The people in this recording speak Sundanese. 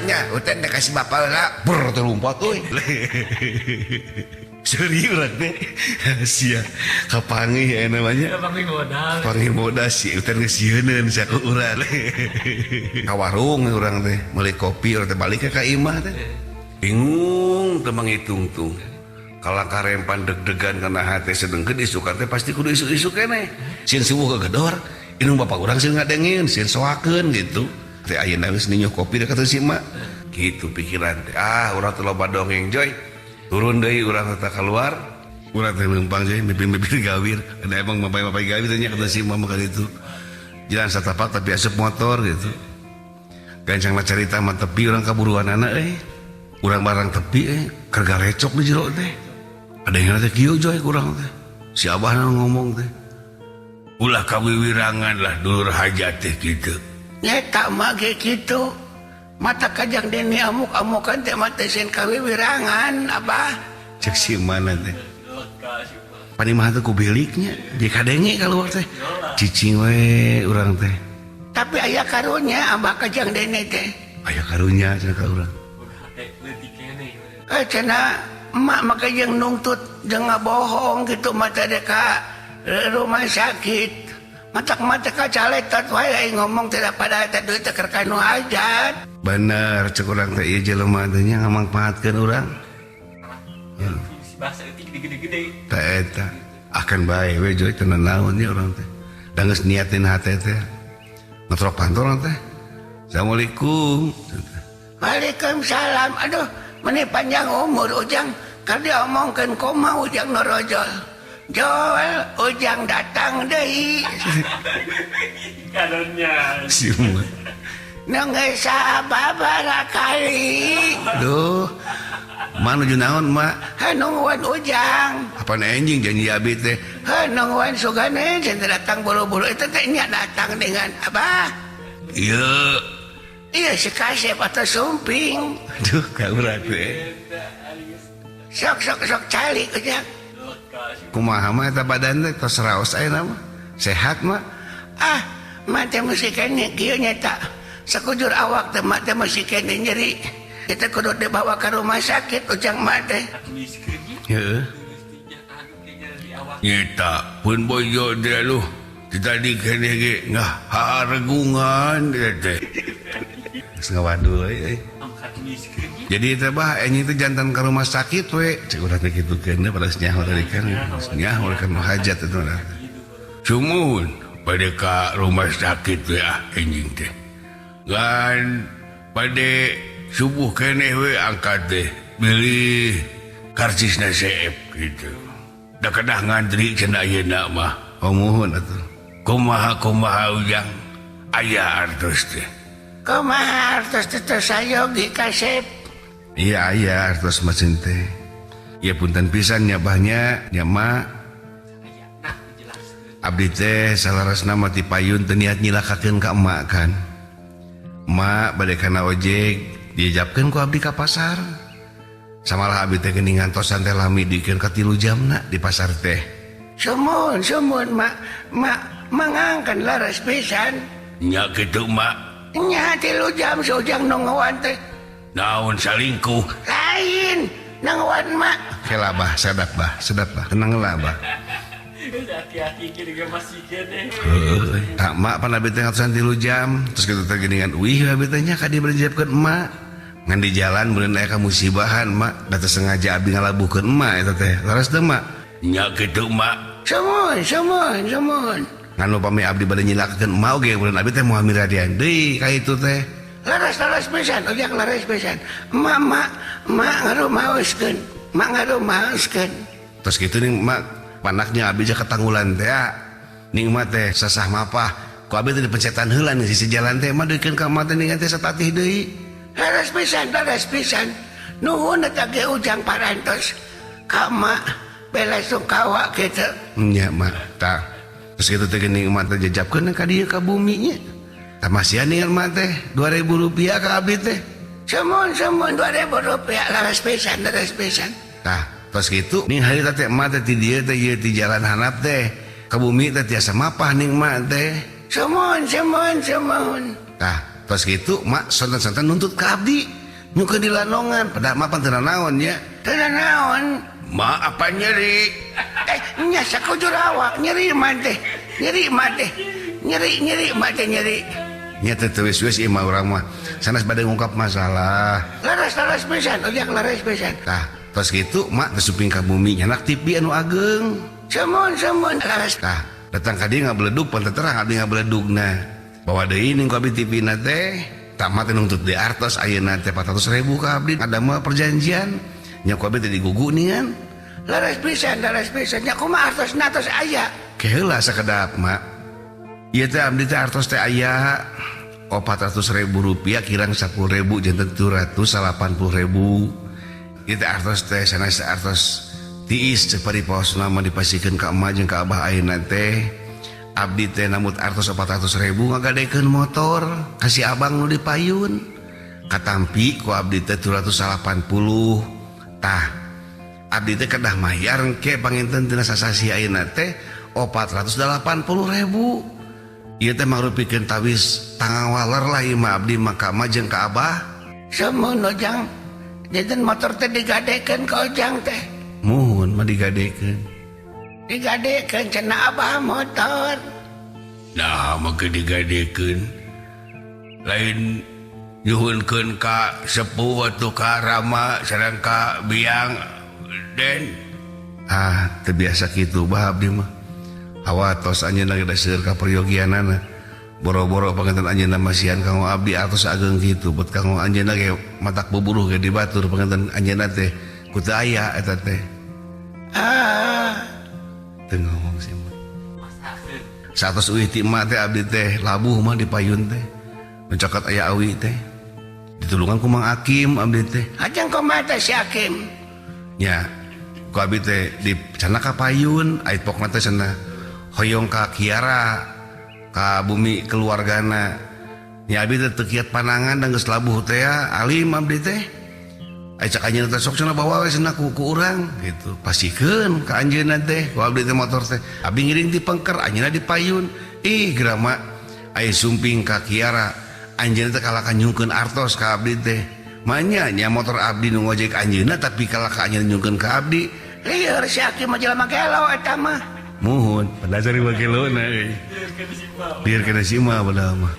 Nya uten teh kasih bapak heula brr teh lompat euy. Seuri urang teh. Sia kapanggih aya namanya. Kapanggih modal. Kapanggih modal si uten geus sieuneun sia ku urang. Ka warung urang teh meuli kopi urang teh balik ka imah teh. Bingung teu mangitungtung. Kalangkah rempan deg-degan kana hate sedengkeun isukan teh pasti kudu isuk-isuk keneh. Sieun subuh gegedor, indung bapak urang sieun ngadengeun, sieun soakeun gitu. Teh ayeuna geus ninyuh kopi da kata si emak. Gitu pikiran teh. Ah, urang teh loba dongeng joy. Turun deui urang teh keluar. Urang teh leumpang joy mipin-mipin gawir. Da emang mapay-mapay gawir teh nya kata si emak mah kitu. Jalan satapak tapi asup motor gitu. Gancangna carita mah tepi urang kaburuanana euy. Urang barang tepi euy, keur garecok di jero teh. Ada yang teh kieu joy kurang teh. Si abah ngomong teh. Ulah kawiwirangan lah dulur hajat teh kitu. Nyeta mah ge kitu. Mata kajang deni amuk-amukan teh mah teh sieun kawiwirangan abah. Cek si mana teh. Panimah teh ku biliknya, di kadenge kaluar teh. Cicing we urang teh. Tapi aya karunya abah kajang deni teh. Aya karunya cenah ka urang. Cenah emak maka jeung nungtut jeung ngabohong gitu mah teh ka rumah sakit. Matak mah teh kacaletot wae aing ngomong teh pada eta duit teh keur ka nu hajat. Bener cek urang teh ieu jelema teh nya ngamangpaatkeun urang. Bahasa eutik gede-gede. Tah eta akan bae we joy teu naon nya urang teh. Da geus niatin hate teh. Ngetrok panto teh. Assalamualaikum. Waalaikumsalam. Aduh, meni panjang umur Ujang. Keur diomongkeun kumaha Ujang norojol. Jol, Ujang datang deui. Karunya. Si emak. Nu geus sababaraha kali. Duh. Ma nuju naon, Ma? Heuh nungguan Ujang. Apaan enjing janji abi teh? Heuh nungguan sugane cenah datang buru-buru itu teh nya datang dengan abah. Ieu. Iya si kasep atau sumping. Aduh, ka urang teh. Sok sok sok calik Ujang. Kumaha mah eta badan teh tos raos ayeuna mah. Sehat mah. Ah, mah teh mesti keneh kieu nya ta. Sakujur awak teh mah teh mesti keneh nyeri. Kita kudu dibawa ke rumah sakit Ujang mah teh. Heeh. Nyeta pun bojo teh aduh. Tadi keneh ge ngaharegungan teh. Geus ngawadul euy. Jadi teh bah enjing teh jantan ka rumah sakit we. Cek urang teh kitu keun pada nyaho tadi kan. Nyaho kan hajat itu lah. Sumuhun pada ka rumah sakit we ah enjing teh. Ngan pada subuh keneh we angkat teh bilih karcisna seep gitu. Da kedah ngantri cenah ayeuna mah. Oh muhun atuh. Kumaha kumaha Ujang aya artos teh. Kumaha artos teh teu sayogi kasep. Iya aya artos mah ceun teh. Ieu punten pisan nya bah nya nya mak. Abdi teh salarasna mah ti payun teu niat nyilakakeun ka emak kan. Emak bade kana ojek dijabkeun ku abdi ka pasar. Samalah abdi teh geuning ngantosan teh lami dikeun ka 3 jamna di pasar teh. Sumuhun sumuhun mak mak mangangkeun laras pisan. Nya kitu mak. Nya 3 jam si Ujang nungguan teh. Naon salingkuh? Lain nungguan mak. Kela bah sedap bah sedap bah tenang lah bah. Hati-hati kira masih kene. Heuh, tak mak pan abdi teh ngatosan 3 jam terus kitu teh geuningan uih abdi teh nya ka dieu bade emak. Ngan di jalan meureun aya kamusibahan mak, da teu sengaja abdi ngalabuhkeun emak eta teh. Laras teu mak? Nya kitu mak. Sumuhun sumuhun sumuhun. Ngan upami abdi bade nyilakakeun emak oge meureun abdi teh moal miradian deui ka itu teh. Laras laras pisan Ujang laras pisan. Emak mak mak ngarumaoskeun, mak ngarumaoskeun. Terus kitu ning mak panaknya abdi jeung katanggulan teh ning emak teh sasah mapah. Ku abdi teh dipencetan heula ning sisi jalan teh emak deukeun ka emak teh ningan teh satatih deui. Laras pisan laras pisan. Nuhun eta ge Ujang parantos ka emak bela sungkawa kitu. Nya mak tah. Terus kitu teh geuning emak teh jajabkeun ka dieu ka bumi nya. Tah masihan ning emak teh 2000 rupiah ka abdi teh. Sumuhun sumuhun 2000 rupiah laras pisan laras pisan. Tah tos kitu ning harita teh emak teh ti dieu teh ieu ti jalan handap teh ka bumi teh tiasa mapah ning emak teh. Sumuhun sumuhun sumuhun. Tah tos kitu mak sonten-sonten nuntut ka abdi nyukeun di lanongan padahal mah pan teu naon nya teu naon mak apa nyeri nya sakujur awak nyeri mah teh nyeri mah teh nyeri nyeri mah teh nyeri nya teh teu wis-wis ieu mah urang mah sanes bade ngungkap masalah leres-leres pisan ujang leres pisan tah tos kitu mak teh suping ka bumi nyanak TV anu ageng semun-semun leres tah datang ka dieu ngabeledug pan teh terang abdi ngabeledugna bawa deui ning ku abdi TV na teh tah mah teh nuntut deui artos ayeuna teh 400.000 ka abdi ada mah perjanjian nya ku abdi teh digugu ningan leres pisan nya kumaha artosna tos aya keheula sakedap mak ieu teh abdi teh artos teh aya 400.000 rupiah kirang 10.000 janten 780.000 ieu teh artos teh sanes artos tiis cek paripaosna mah dipasikeun ka emak jeung ka abah ayeuna teh abdi teh namut artos 400.000 ngagadekeun motor ka si abang nu dipayun katampi ku abdi teh 780 tah abdi teh kedah mayar engke panginten tina sasasi ayeuna teh 480.000 ieu teh mangrupikeun tawis tangawaler lah ieu mah abdi mah ka emak jeung ka abah semun ojang janten motor teh digadekeun ka ojang teh muhun mah digadekeun digadekeun cenah abah motor nah mah ge digadekeun lain nyuhunkeun ka sepuh atuh ka rama sareng ka biang den ah teu biasa kitu bah abdi mah hawa tos anjeunna geus seueur ka peryogianana boro-boro panganten anjeunna masihan kanggo abdi atos ageng kitu bet kanggo anjeunna ge matak buburuh ge dibatur panganten anjeunna teh ku teu aya eta teh ah teu ngomong sih mah satos euy ti emak teh abdi teh labuh mah di payun teh mencokat aya awi teh ditulungan ku Mang Akim abdi teh ajang kumaha teh si Akim nya ku abdi teh di cenah ka payun aya pokna teh cenah hoyong ka Kiara ka bumi keluargana nya abdi teh teu kiat panangan dan geus labuh teh alim abdi teh aya cak anjeunna teh sok cenah bawa we cenah ku urang gitu pasikeun ka anjeunna teh ku abdi teh motor teh abdi ngiring di pengker anjeunna di payun ih grama aya sumping ka Kiara anjeunna teh kalah nyungkeun artos ka abdi teh manya nya motor abdi nu ngojek anjeunna tapi kalah ka anjeunna nyungkeun ka abdi lieur si Akim mah jelema gelo eta mah muhun padahal cari wakelona euy lieur kana si mah padahal mah.